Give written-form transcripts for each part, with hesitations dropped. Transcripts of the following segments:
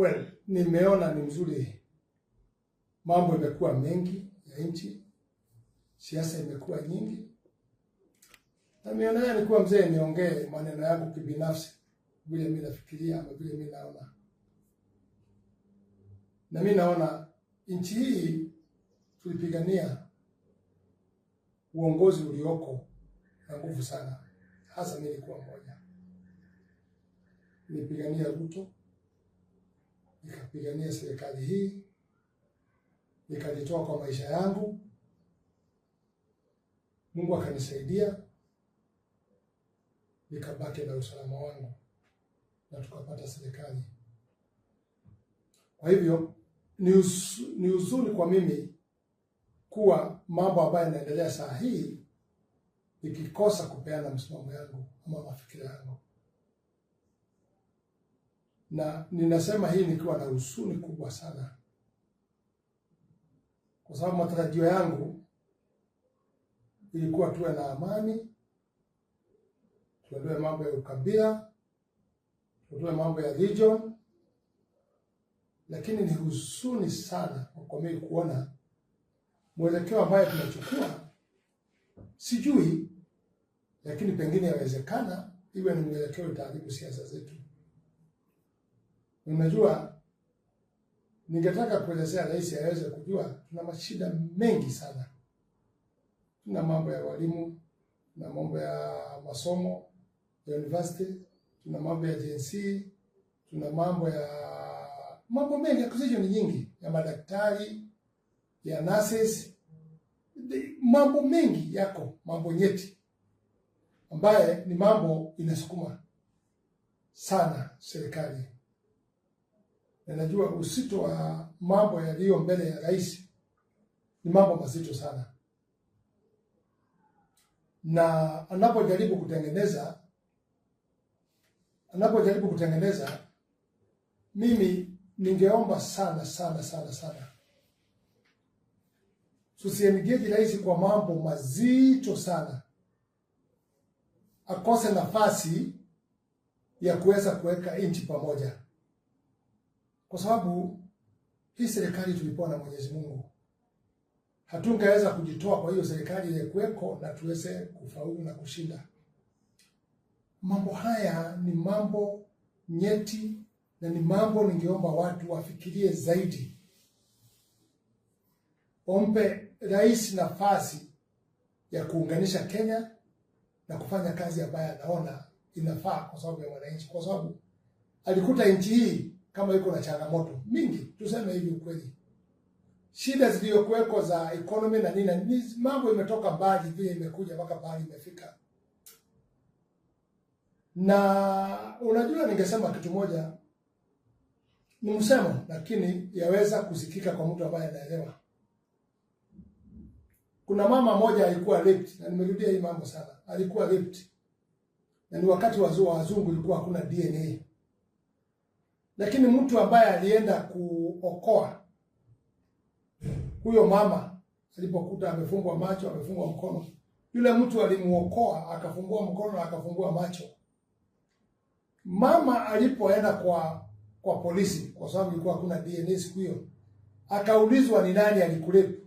Well, nimeona ni mzuri, mambo imekuwa mengi ya nchi, siasa imekuwa nyingi, na nimeonelea nikuwa mzee niongee maneno yangu kibinafsi, vile mimi nafikiria ama vile mimi naona. Na mimi naona nchi hii tulipigania uongozi ulioko na nguvu sana, hasa mimi nilikuwa mmoja. Nilipigania Ruto, nikapigania serikali hii, nikajitoa kwa maisha yangu. Mungu akanisaidia, nikabaki na usalama wangu na tukapata serikali. Kwa hivyo ni huzuni kwa mimi kuwa mambo ambayo yanaendelea saa hii nikikosa kupeana msimamo yangu ama mafikira yangu. Na ninasema hii nikiwa na huzuni kubwa sana, kwa sababu matarajio yangu ilikuwa tuwe na amani, tuondoe mambo ya ukabila, tuondoe mambo ya region. Lakini ni huzuni sana kwa mimi kuona mwelekeo ambayo tunachukua, sijui, lakini pengine yawezekana iwe ni mwelekeo utaharibu siasa zetu. Unajua, ningetaka kuelezea rais aweze kujua tuna mashida mengi sana. Tuna mambo ya walimu, tuna mambo ya masomo ya university, tuna mambo ya jinsia, tuna mambo ya mambo mengi, acquisition nyingi ya madaktari, ya nurses, mambo mengi yako, mambo nyeti ambaye ni mambo inasukuma sana serikali. Na najua uzito wa mambo yaliyo mbele ya rais ni mambo mazito sana, na anapojaribu kutengeneza, mimi ningeomba sana sana sana sana tusiengage rais kwa mambo mazito sana, akose nafasi ya kuweza kuweka nchi pamoja, kwa sababu hii serikali tulipewa na Mwenyezi Mungu. Hatungeweza kujitoa kwa hiyo serikali ilikuweko na tuweze kufaulu na kushinda. Mambo haya ni mambo nyeti na ni mambo ningeomba watu wafikirie zaidi, wampe rais nafasi ya kuunganisha Kenya na kufanya kazi ambayo anaona inafaa kwa sababu ya wananchi, kwa sababu alikuta nchi hii kama iko na changamoto mingi, tuseme hivi ukweli. Shida zilizokuweko za economy na nini na nini, mambo imetoka mbali vile imekuja mpaka pahali imefika. Na unajua, ningesema kitu moja, ni msemo lakini yaweza kusikika kwa mtu ambaye anaelewa. Kuna mama moja alikuwa raped, na nimerudia hii mambo sana. Alikuwa raped, na ni wakati wa wazungu, ilikuwa hakuna DNA, lakini mtu ambaye alienda kuokoa huyo mama alipokuta amefungwa macho, amefungwa mkono, yule mtu alimuokoa, akafungua mkono na akafungua macho. Mama alipoenda kwa polisi, kwa sababu ilikuwa hakuna DNA siku hiyo, akaulizwa ni nani alikurape,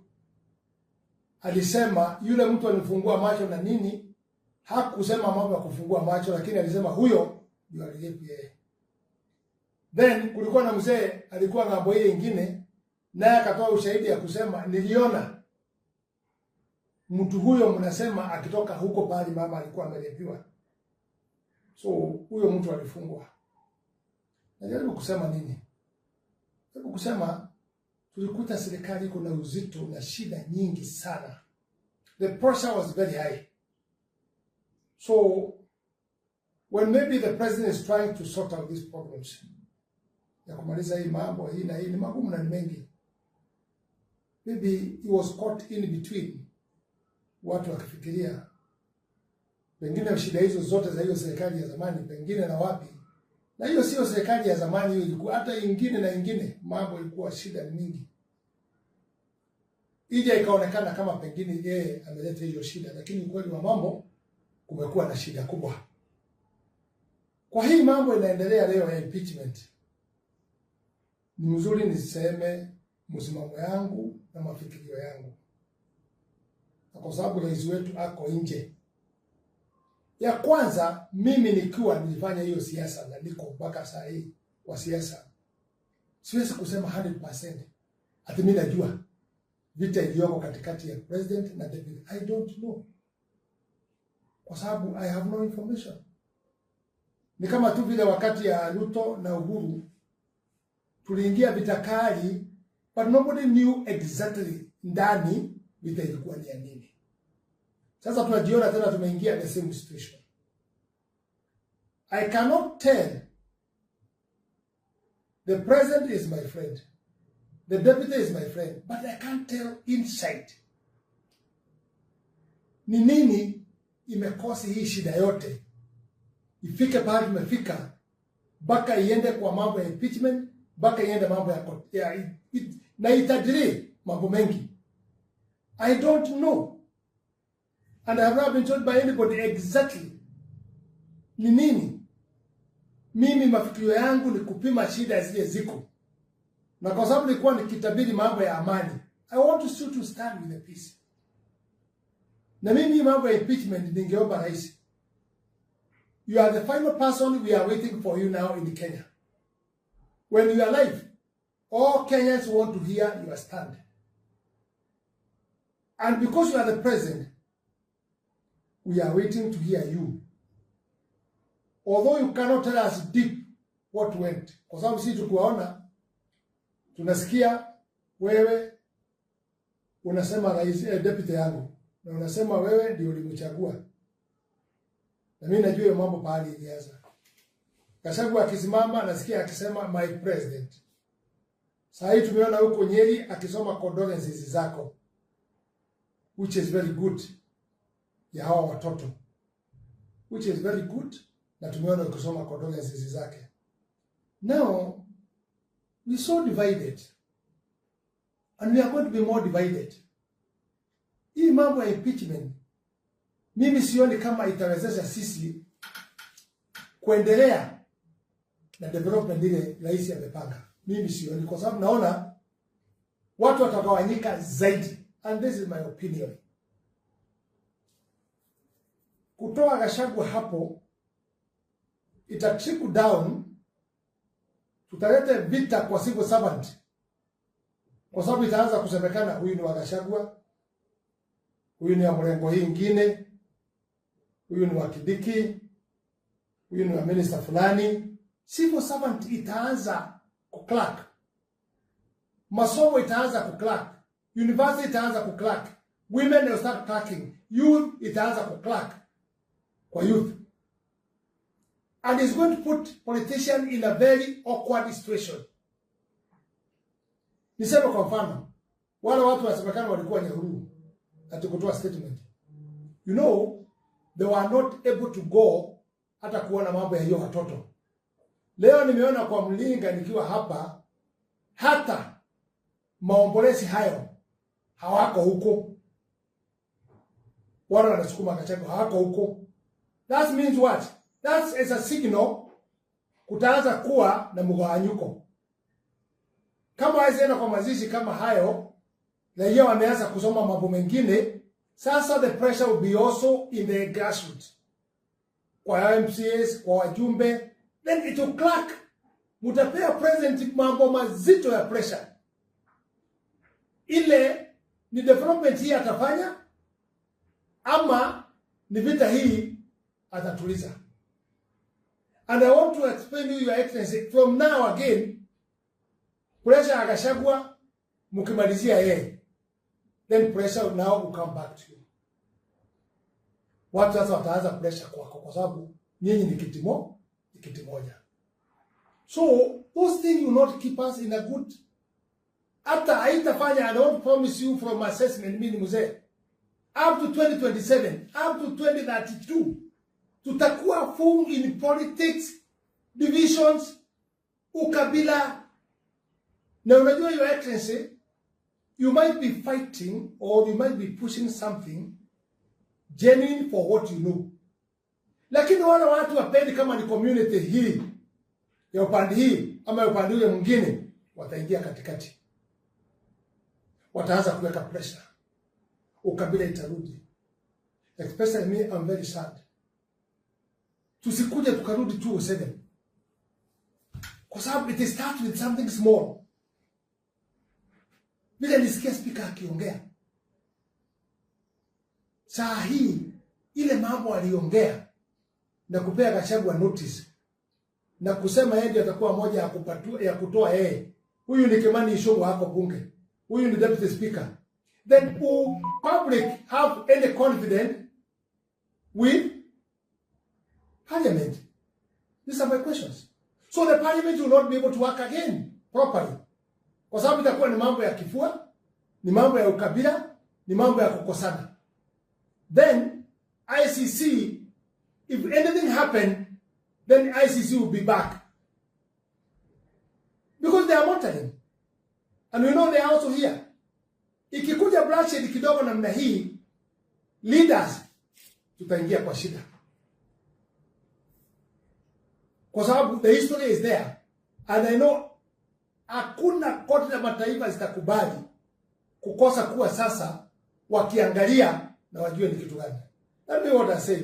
alisema yule mtu alifungua macho na nini. Hakusema mambo ya kufungua macho, lakini alisema huyo ndio alirape yeye. Then kulikuwa na mzee alikuwa ng'ambo ile ingine, naye akatoa ushahidi ya kusema, niliona mtu huyo mnasema akitoka huko pahali mama alikuwa amerapiwa. So huyo mtu alifungwa. Najaribu kusema nini? Najaribu kusema tulikuta serikali iko na uzito na shida nyingi sana. The pressure was very high. So when maybe the president is trying to sort out these problems, ya kumaliza hii mambo hii na hii ni magumu na ni mengi, maybe he was caught in between, watu wakifikiria pengine shida hizo zote za hiyo serikali ya zamani, pengine na wapi, na hiyo sio serikali ya zamani, hiyo ilikuwa hata ingine na ingine, mambo ilikuwa shida mingi, ija ikaonekana kama pengine yeye ameleta hiyo shida, lakini ukweli wa mambo kumekuwa na shida kubwa. Kwa hii mambo inaendelea leo ya impeachment, Ni mzuri niseme msimamo yangu na mafikirio yangu, na kwa sababu rais wetu ako nje. Ya kwanza, mimi nikiwa nilifanya hiyo siasa na niko mpaka saa hii kwa siasa, siwezi kusema 100% ati mimi najua vita iliyoko katikati ya president na deputy. I don't know, kwa sababu I have no information. Ni kama tu vile wakati ya Ruto na Uhuru tuliingia vita kali, but nobody knew exactly ndani vita ilikuwa ni ya nini. Sasa tunajiona tena tumeingia the same situation. I cannot tell. The president is my friend. The deputy is my friend, but I can't tell inside. Ni nini imekosi hii shida yote ifike pahali tumefika, mpaka iende kwa mambo ya impeachment, mpaka iende mambo ya na itadili mambo mengi. I don't know, and I have not been told by anybody exactly ni nini. Mimi mafikirio yangu ni kupima shida zile ziko, na kwa sababu nilikuwa nikitabiri mambo ya amani, I want to still to stand with the peace. Na mimi mambo ya impeachment, ningeomba rais, you are the final person we are waiting for you now in Kenya. When you are alive, all Kenyans want to hear your stand. And because you are the president, we are waiting to hear you. Although you cannot tell us deep what went, kwa sababu sisi tukuwaona, tunasikia wewe unasema rais, deputy yangu, na unasema wewe ndio ulimchagua. Na mimi najua hiyo mambo pahali ilianza. Gachagua akisimama nasikia akisema, "My president." Saa hii tumeona huko Nyeri akisoma condolences zako, which is very good, ya hawa watoto, which is very good, na tumeona ukisoma condolences zake. Now we so divided and we are going to be more divided. Hii mambo ya impeachment mimi sioni kama itawezesha sisi kuendelea na development ile rais amepanga. Mimi sioni, kwa sababu naona watu watagawanyika zaidi, and this is my opinion. Kutoa Gachagua hapo ita trickle down, tutalete vita kwa civil servant, kwa sababu itaanza kusemekana huyu ni wa Gachagua, huyu ni wa mrengo hii ingine, huyu ni wa Kindiki, huyu ni wa minister fulani. Civil servant itaanza kucrack, masomo itaanza kucrack, university itaanza kucrack, women will start cracking, youth itaanza kucrack kwa youth, and it's going to put politician in a very awkward situation. Niseme kwa mfano, wale watu wasemekana walikuwa Nyahururu ati kutoa statement. They were not able to go hata kuona mambo ya hiyo watoto. Leo nimeona kwa Mlinga nikiwa hapa, hata maombolezi hayo hawako huko, wale wanasukuma Gachagua hawako huko. That means what? That is a signal kutaanza kuwa na mgawanyuko. Kama hawezi enda kwa mazishi kama hayo, raia wameanza kusoma mambo mengine. Sasa the pressure will be also in the grassroots, kwa MCAs, kwa wajumbe, then it will crack. Mutapea president mambo mazito ya pressure. Ile ni development hii atafanya ama ni vita hii atatuliza? And I want to explain to you, Your Excellency, from now again, pressure ya Gachagua mkimalizia yeye, then pressure now will come back to you. Watu sasa wataanza pressure kwako kwa sababu nyinyi ni kiti moja. So those things will not keep us in a good, hata haitafanya. I don't promise you from assessment, mimi ni mzee, up to 2027, up to 2032 tutakuwa full in politics, divisions, ukabila. Na unajua, Your Excellency, you might be fighting or you might be pushing something genuine for what you know, lakini wale watu wapendi kama ni community hii ya upande hii ama ya upande ule mwingine. Wataingia katikati, wataanza kuweka pressure, ukabila itarudi. Especially me, I'm very sad. Tusikuje tukarudi 207 kwa sababu it starts with something small. Vile nisikia Speaker akiongea saa hii, ile mambo aliongea na kupea Gachagua notice na kusema yeye ndiye atakuwa moja ya kutoa yeye. Huyu ni Kimani Ichung'wah, hako bunge, huyu ni deputy speaker. Then who public have any confidence with parliament? These are my questions. So the parliament will not be able to work again properly, kwa sababu itakuwa ni mambo ya kifua, ni mambo ya ukabila, ni mambo ya kukosana. Then ICC, if anything happen, then ICC will be back because they are monitoring and we know they are also here. Ikikuja bloodshed kidogo namna hii, leaders tutaingia kwa shida, kwa sababu the history is there and I know hakuna koti la mataifa zitakubali kukosa kuwa sasa wakiangalia na wajue ni kitu gani. Let me what I say.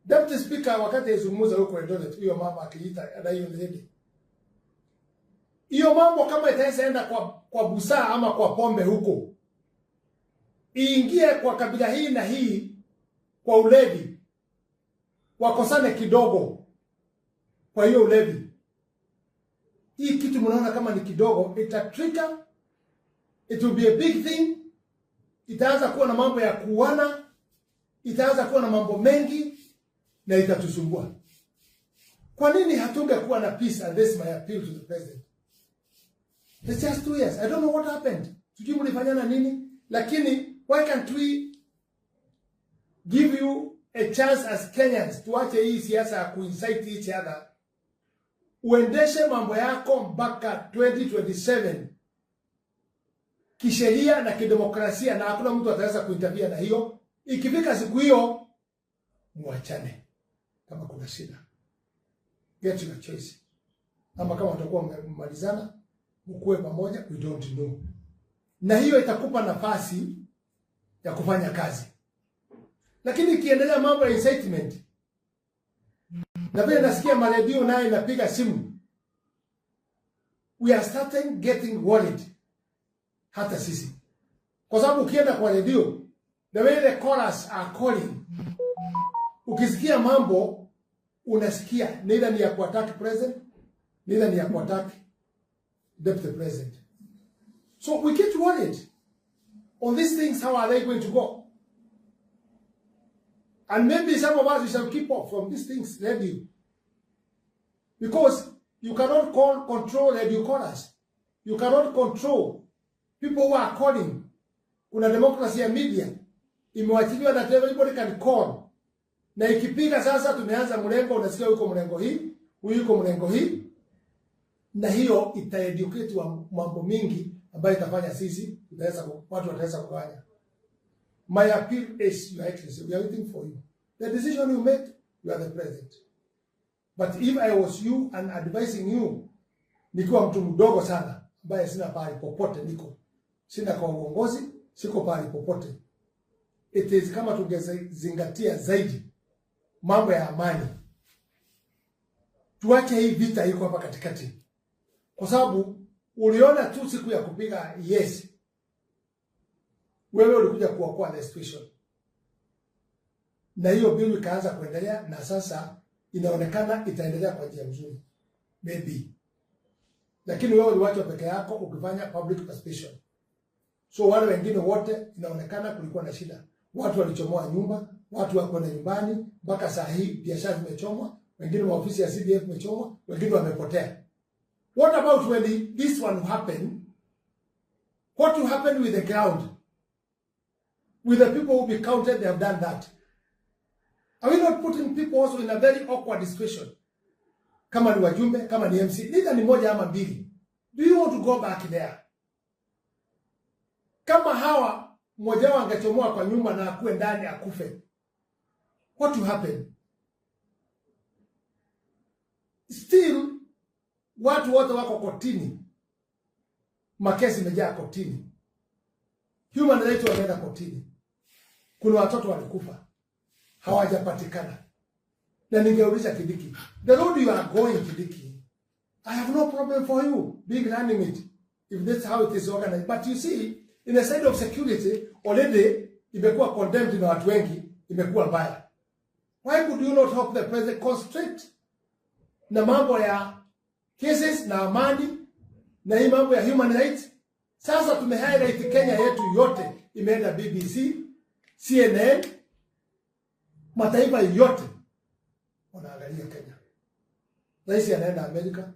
Deputy Speaker wakati alizungumza huko Eldoret, huyo mama akiita na hiyo lady, hiyo mambo kama itaweza enda kwa busaa ama kwa pombe huko, iingie kwa kabila hii na hii kwa ulevi, wakosane kidogo kwa hiyo ulevi. Hii kitu mnaona kama ni kidogo, ita trigger, it will be a big thing. Itaanza kuwa na mambo ya kuuana, itaanza kuwa na mambo mengi na itatusumbua. Kwa nini hatungekuwa na peace? And this is my appeal to the president. It's just 2 years. I don't know what happened. Sijui mlifanyana nini, lakini why can't we give you a chance as Kenyans? Tuache hii siasa ya kuincite each other. Uendeshe mambo yako mpaka 2027 kisheria na kidemokrasia, na hakuna mtu ataweza kuinterfere na hiyo. Ikifika siku hiyo, muachane kama kuna shida, get your choice, ama kama watakuwa mmemalizana, mkuwe pamoja, we don't know, na hiyo itakupa nafasi ya kufanya kazi. Lakini ikiendelea mambo ya incitement, na vile nasikia maredio naye inapiga simu, we are starting getting worried, hata sisi, kwa sababu ukienda kwa redio, the way the callers are calling, ukisikia mambo unasikia neither ni ya kuattack president, neither ni ya kuattack deputy president. So we get worried on these things. How are they going to go? And maybe some of us, we shall keep off from these things, radio, because you cannot control radio callers. You cannot control people who are calling. Kuna democracy ya media imewachiliwa that everybody can call, na ikipiga sasa, tumeanza mlengo, unasikia yuko mlengo hii, huyu yuko mlengo hii, na hiyo itaeducate wa mambo mingi ambayo itafanya sisi watu wataweza kugawanya. My appeal is, Your Excellency, we are waiting for you. The decision you make, you are the president. But if I was you and advising you, nikiwa mtu mdogo sana ambaye sina pahali popote niko, sina kwa uongozi, siko pahali popote. It is kama tungezingatia zaidi mambo ya amani, tuache hii vita iko hapa katikati, kwa sababu uliona tu siku ya kupiga yes, wewe ulikuja kuokoa the situation, na hiyo bill ikaanza kuendelea, na sasa inaonekana itaendelea kwa njia nzuri maybe, lakini wewe uliwachwa peke yako ukifanya public participation. So wale wengine wote inaonekana kulikuwa na shida, watu walichomoa nyumba, watu wakwenda nyumbani, mpaka saa hii biashara zimechomwa, wengine maofisi ya CDF imechomwa, wengine wamepotea. What about when this one happen? What will happen with the ground? With the people who be counted, they have done that. Are we not putting people also in a very awkward situation? Kama ni wajumbe, kama ni MC, neither ni moja ama mbili. Do you want to go back there? Kama hawa mmoja wao angechomoa kwa nyumba na akuwe ndani akufe, what will happen? Still watu wote wako kotini. Makesi imejaa kotini, human rights wameenda kotini, kuna watoto walikufa hawajapatikana. Na ningeuliza Kindiki, the road you are going, Kindiki, I have no problem for you being running it if that's how it is organized. But you see, in the side of security, already imekuwa condemned na watu wengi, imekuwa mbaya. Why could you not help the president concentrate na mambo ya cases na amani na hii mambo ya human rights? Sasa tume highlight Kenya yetu yote, imeenda BBC, CNN, mataifa yote wanaangalia Kenya. Rais anaenda Amerika,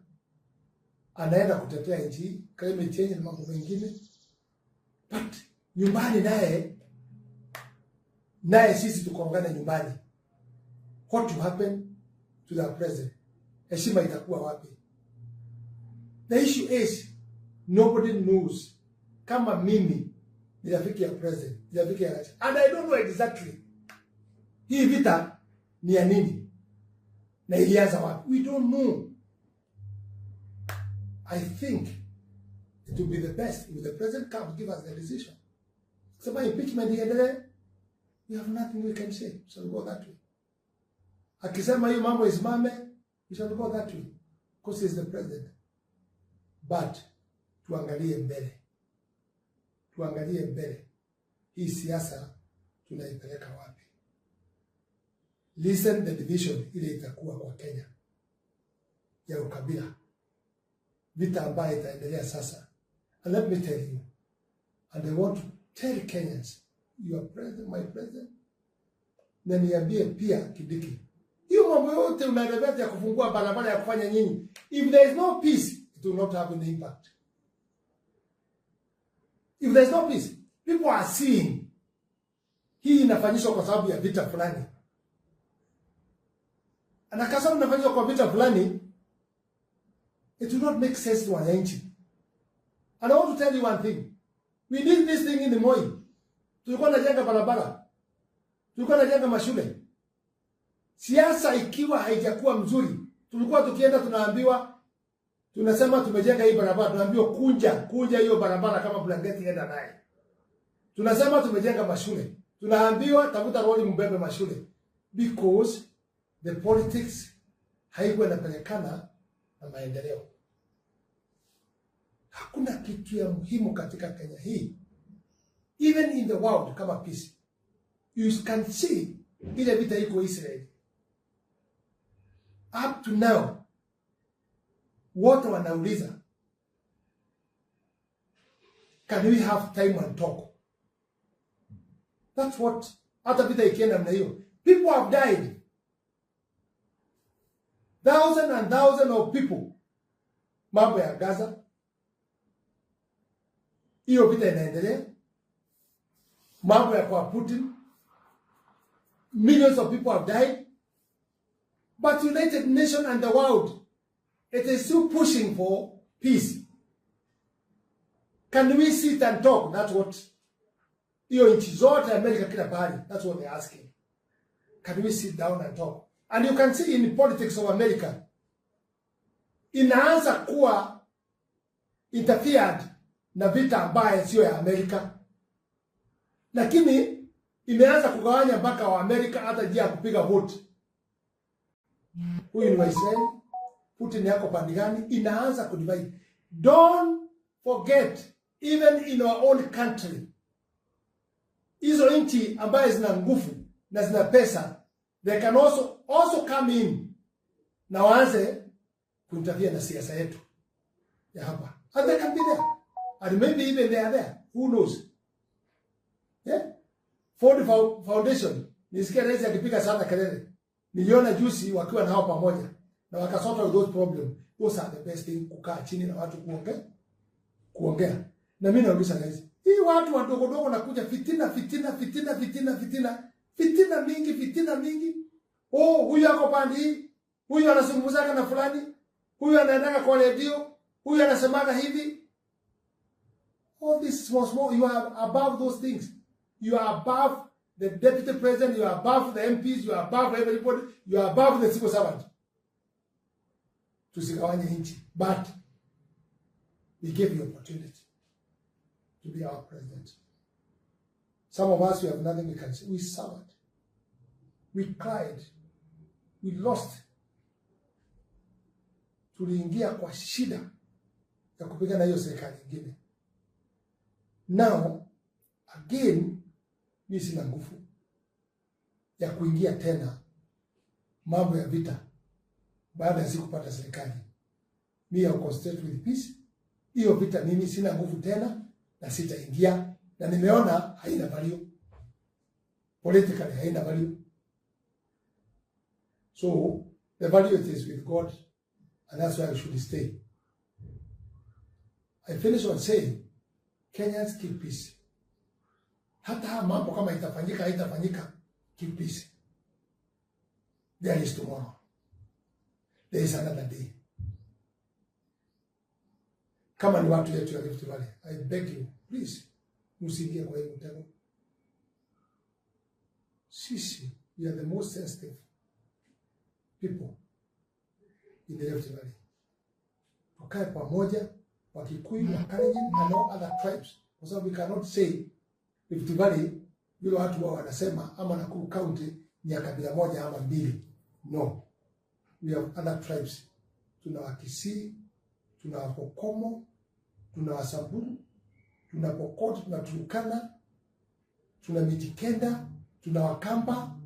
anaenda kutetea nchi hii, climate change na mambo mengine, but nyumbani naye sisi tukaungana nyumbani. What will happen to the president? Heshima itakuwa wapi? The issue is nobody knows. Kama mimi ni rafiki ya president, ni rafiki ya rais, and I don't know exactly hii vita ni ya nini na ilianza wapi. We don't know. I think it will be the best if the president comes, give us the decision. Sema impeachment iendelee, we have nothing we can say. We shall go that way. Akisema hiyo mambo isimame, we shall go that way because he is the president. But tuangalie mbele, tuangalie mbele, hii siasa tunaipeleka wapi? Listen, the division ile itakuwa kwa Kenya ya ukabila, vita ambayo itaendelea sasa. And let me tell you, and I want to tell Kenyans, your president, my president, na niambie pia Kindiki, hiyo mambo yote unaelezea ya kufungua barabara ya kufanya nyinyi, if there is no peace, it will not have any impact. If there is no peace, people are seeing hii inafanyishwa kwa sababu ya vita fulani, na kwa sababu inafanyishwa kwa vita fulani, it will not make sense to wananchi. And I want to tell you one thing. We did this thing in the Moi. Tulikuwa tunajenga barabara, tulikuwa tunajenga mashule. Siasa ikiwa haijakuwa mzuri, tulikuwa tukienda tunaambiwa, tunasema tumejenga hii barabara, tunaambiwa kunja kunja hiyo barabara kama blanketi, enda naye. Tunasema tumejenga mashule, tunaambiwa tafuta lori mbebe mashule, because the politics haikuwa inapelekana na maendeleo. Hakuna kitu ya muhimu katika Kenya hii, even in the world, kama peace. You can see ile vita iko Israel up to now, wote wanauliza, "Can we have time and talk?" That's what, hata vita ikienda namna hiyo, people have died, thousand and thousand of people. Mambo ya Gaza, hiyo vita inaendelea. Mambo ya kwa Putin, millions of people have died, but United Nations and the world, it is still pushing for peace. "Can we sit and talk?" That's what hiyo nchi zote, America, kila pahali, that's what they're asking. "Can we sit down and talk?" And you can see in politics of America, inaanza kuwa interfered na vita ambaye sio ya Amerika, lakini imeanza kugawanya mpaka wa Amerika, hata njia ya kupiga vote. Huyu ni Waisraeli, Putin yako pande gani? Inaanza kudivide. Don't forget, even in our own country, hizo nchi ambaye zina nguvu na zina pesa, they can also come in na waanze kuinterfere na siasa yetu ya hapa, and they can be there, and maybe even they are there, who knows? Yeah? Ford Foundation, nisikia rais akipiga sana kelele, niliona juzi wakiwa na hao pamoja na wakasort out those problem. Those are the best thing, kukaa chini na watu kuongea kuongea. Na mimi nauliza rais, hii watu wadogo dogo nakuja fitina fitina fitina fitina fitina fitina mingi fitina mingi. Oh, huyu ako pande hii, huyu anazungumzaga na fulani, huyu anaendaga kwa redio, huyu anasemaga hivi. All this small small, you are above those things. You are above the deputy president, you are above the MPs, you are above everybody, you are above the civil servant. Tusigawanye nchi, but we gave you opportunity. to be our president. Some of us, we have nothing we can say. We suffered. We cried. We lost. Tuliingia kwa shida ya kupigana hiyo serikali ingine. Now, again, mi sina nguvu ya kuingia tena mambo ya vita baada ya sikupata serikali. Mi I concentrate with peace. Hiyo vita mimi sina nguvu tena na sitaingia, na nimeona haina value politically, haina value. So the value it is with God, and that's why we should stay. I finish on saying Kenyans, keep peace. Hata haya mambo kama itafanyika haitafanyika, keep peace. There is tomorrow. There is another day. Kama ni watu yetu ya Rift Valley, I beg you, please, msiingie kwa hii mtego. Sisi, we are the most sensitive people in the Rift Valley. Tukae pamoja, Wakikuyu, Wakalenjin and all other tribes, kwa sababu we cannot say Rift Valley vile watu wao wanasema ama Nakuru County ni ya kabila moja ama mbili. No, we have other tribes. Tuna Wakisii, tuna Wapokomo, tuna Wasamburu, tuna Pokot, tuna Turkana, tuna Mijikenda, tuna Wakamba,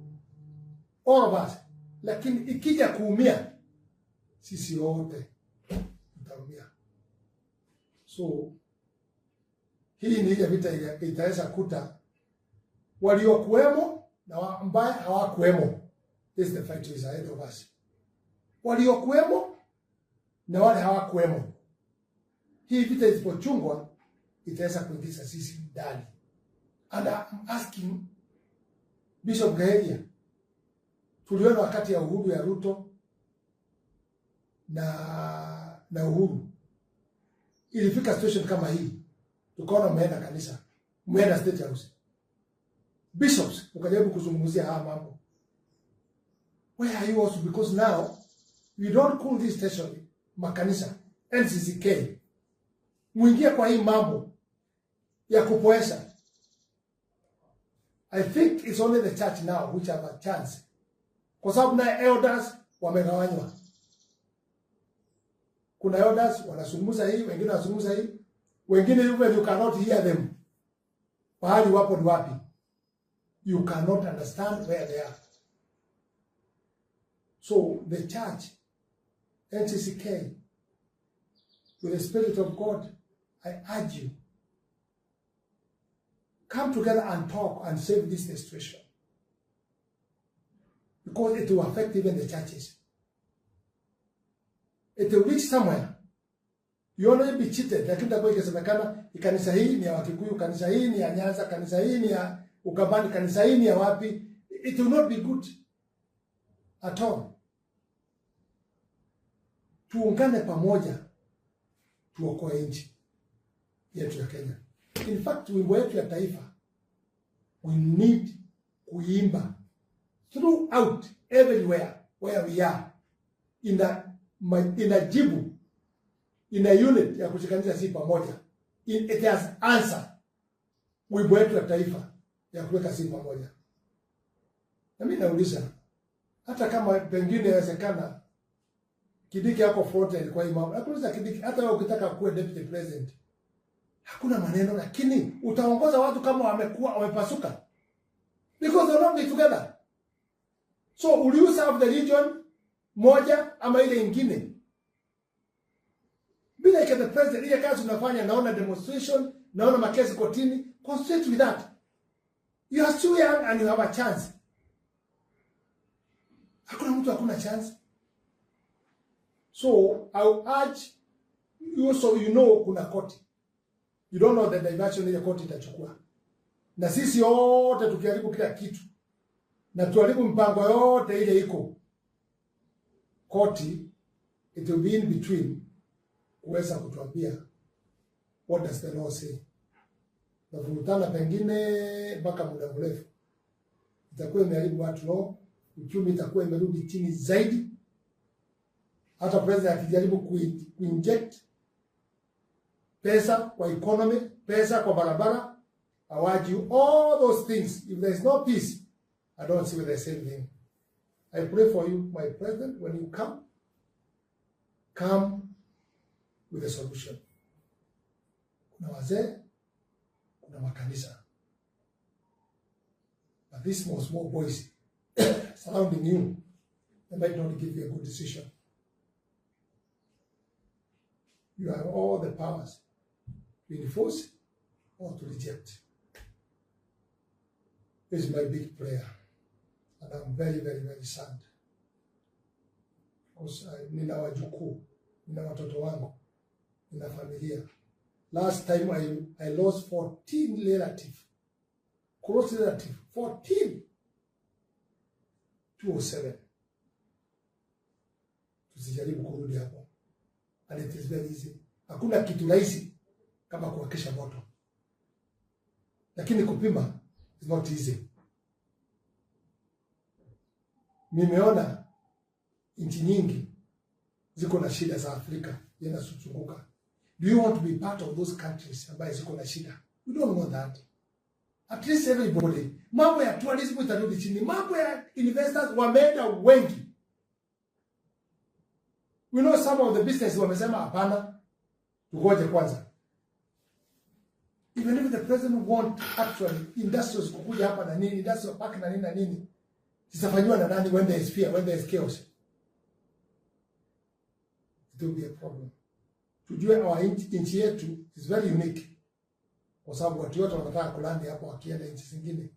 all of us. Lakini ikija kuumia, sisi wote tutaumia. So hii ni ile vita itaweza kuta waliokuwemo na ambaye hawakuwemo. This is the fight is ahead of us. Waliokuwemo na wale hawakuwemo. Hii vita isipochungwa itaweza kuingiza sisi ndani. And I'm asking Bishop Gaheria, tuliona wakati ya Uhuru ya Ruto na Uhuru ilifika situation kama hii, tukaona umeenda kanisa, umeenda State House, bishops ukajaribu kuzungumzia haya mambo. Where are you also? Because now we don't cool this station, makanisa NCCK, muingie kwa hii mambo ya kupoesha. I think it's only the church now which have a chance, kwa sababu na elders wamegawanywa. Kuna elders wanazungumza hii, wengine wanazungumza hii, wengine even you cannot hear them. Pahali wapo ni wapi? You cannot understand where they are. So the church, NCCK, with the Spirit of God, I urge you, come together and talk and save this situation. Because it will affect even the churches. It will reach somewhere. You only be cheated. Lakini itakuwa ikisemekana kanisa hii ni ya Wakikuyu, kanisa hii ni ya Nyanza, kanisa hii ni ya Ukambani, kanisa hii ni ya wapi. It will not be good at all. Tuungane pamoja tuokoe nchi yetu ya Kenya. In fact, wimbo yetu ya taifa we need kuimba throughout everywhere where we are. Inajibu, ina unit ya kushikanisha si pamoja. It has answer wimbo wetu ya taifa ya kuweka si pamoja. Na mimi nauliza, hata kama pengine inawezekana Kindiki yako forte kwa hii mambo. Nakuuliza Kindiki, hata wewe ukitaka kuwa deputy president, hakuna maneno, lakini utaongoza watu kama wamekuwa wamepasuka. Because they will not be together. So will you serve the region moja ama ile ingine? Be like the president, ile kazi unafanya, naona demonstration, naona makesi kotini, concentrate with that. You are still young and you have a chance. Hakuna mtu hakuna chance. So I will urge you, so you know kuna koti. You don't know the diversion ile koti itachukua. Na sisi wote tukiharibu kila kitu na tuharibu mpango yote ile iko koti, it will be in between kuweza kutuambia what does the law say. Navurutana pengine mpaka muda mrefu, itakuwa imeharibu watu law, uchumi itakuwa imerudi chini zaidi. Hata president akijaribu kuinject pesa kwa economy, pesa Pesa kwa barabara hawaji, all those things. If there is no peace, I don't see the same thing. I pray for you, my president, when you come, come with a solution. Kuna wazee, kuna makanisa. But these small, small boys surrounding you, they might not give you a good decision. You have all the powers to enforce or to reject. This is my big prayer. And I'm very, very, very sad. Because nina wajukuu, nina watoto wangu, nina familia. Last time I lost 14 relatives. Close relative, 14. 207. Tusijaribu kurudi hapo. And it is very easy. Hakuna kitu rahisi kama kuwakisha moto. Lakini kupima is not easy. Nimeona nchi nyingi ziko na shida za Afrika zinazozunguka. Do you want to be part of those countries ambaye ziko na shida? We don't want that. At least everybody. Mambo ya tourism itarudi chini. Mambo ya investors wameenda wengi. We know some of the business wamesema hapana, tugoje kwanza. Even if the president want actually industrials kukuja hapa na nini, industrial park na nini na nini, zitafanywa na nani when there is fear, when there is chaos? It will be a problem. Tujue our nchi yetu is very unique, kwa sababu watu wote wanataka kulandi hapo wakienda nchi zingine,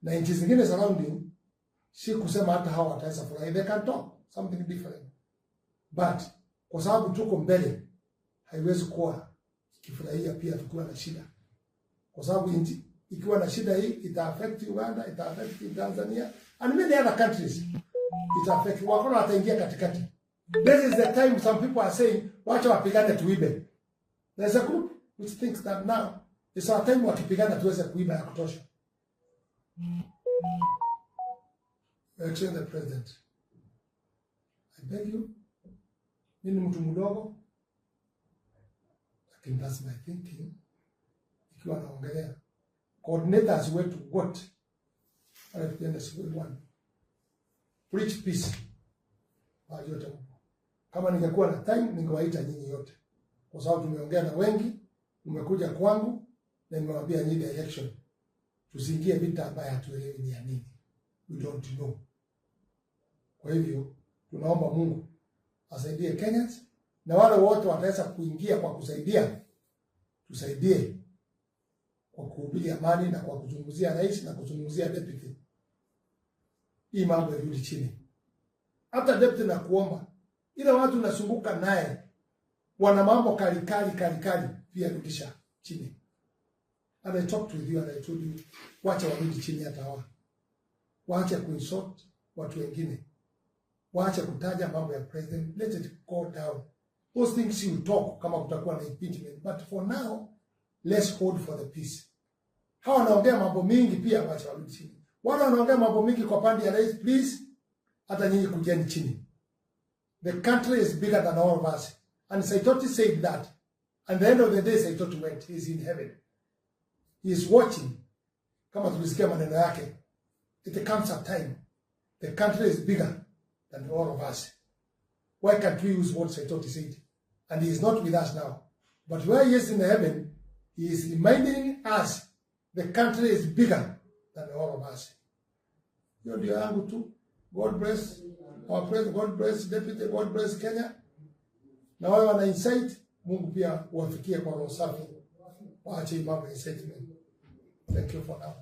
na nchi zingine surrounding, si kusema hata hawa wataweza furahi, they can talk something different, but kwa sababu tuko mbele, haiwezi kuwa ikifurahia pia tukiwa na shida, kwa sababu nchi ikiwa na shida hii ita affect Uganda, ita affect Tanzania and many other countries. Ita affect, wakona wataingia katikati. This is the time some people are saying, wacha wapigane tuibe. There's a group which thinks that now it's our time, wakipigana tuweze kuiba ya kutosha. Excellency the President, I beg you, mimi ni mtu mdogo, lakini that's my thinking. Ikiwa naongelea coordinators wetu wote, wale tukienda siku one, preach peace. Mahali yote mpo. Kama ningekuwa na time ningewaita nyinyi yote, kwa sababu tumeongea na wengi, mmekuja kwangu na nimewaambia nyinyi direction. Tusiingie vita ambayo hatuelewi ni ya nini. We don't know. Kwa hivyo tunaomba Mungu asaidie Kenyans na wale wote wataweza kuingia kwa kusaidia, tusaidie kwa kuhubiri amani na kwa kuzungumzia rais na kuzungumzia deputy. Hii mambo irudi chini. Hata deputy na kuomba, ile watu nasumbuka naye wana mambo kali kali kali kali, pia rudisha chini. And I talked with you and I told you, wacha warudi chini hata hawa. Waache kuinsult watu wengine. Waache kutaja mambo ya president. Let it go down. Those things you talk kama kutakuwa na impeachment. But for now, let's hold for the peace. Hawa wanaongea mambo mingi pia, wacha warudi chini. Wale wanaongea mambo mingi kwa pande ya rais, please, hata nyinyi kujeni chini. The country is bigger than all of us. And Saitoti said that. And the end of the day, Saitoti went. He is in heaven. He is watching. Kama tulisikia maneno yake. It comes a time. The country is bigger than all of us. Why can't we use what Saitoti said? And he is not with us now. But where he is in heaven, he is reminding us the country is bigger than all of us. Hiyo ndio yangu tu. God bless our president, God bless deputy, God bless Kenya. Na wale wana incite, Mungu pia uwafikie kwa roho safi. Waache mambo ya incitement. Thank you for now.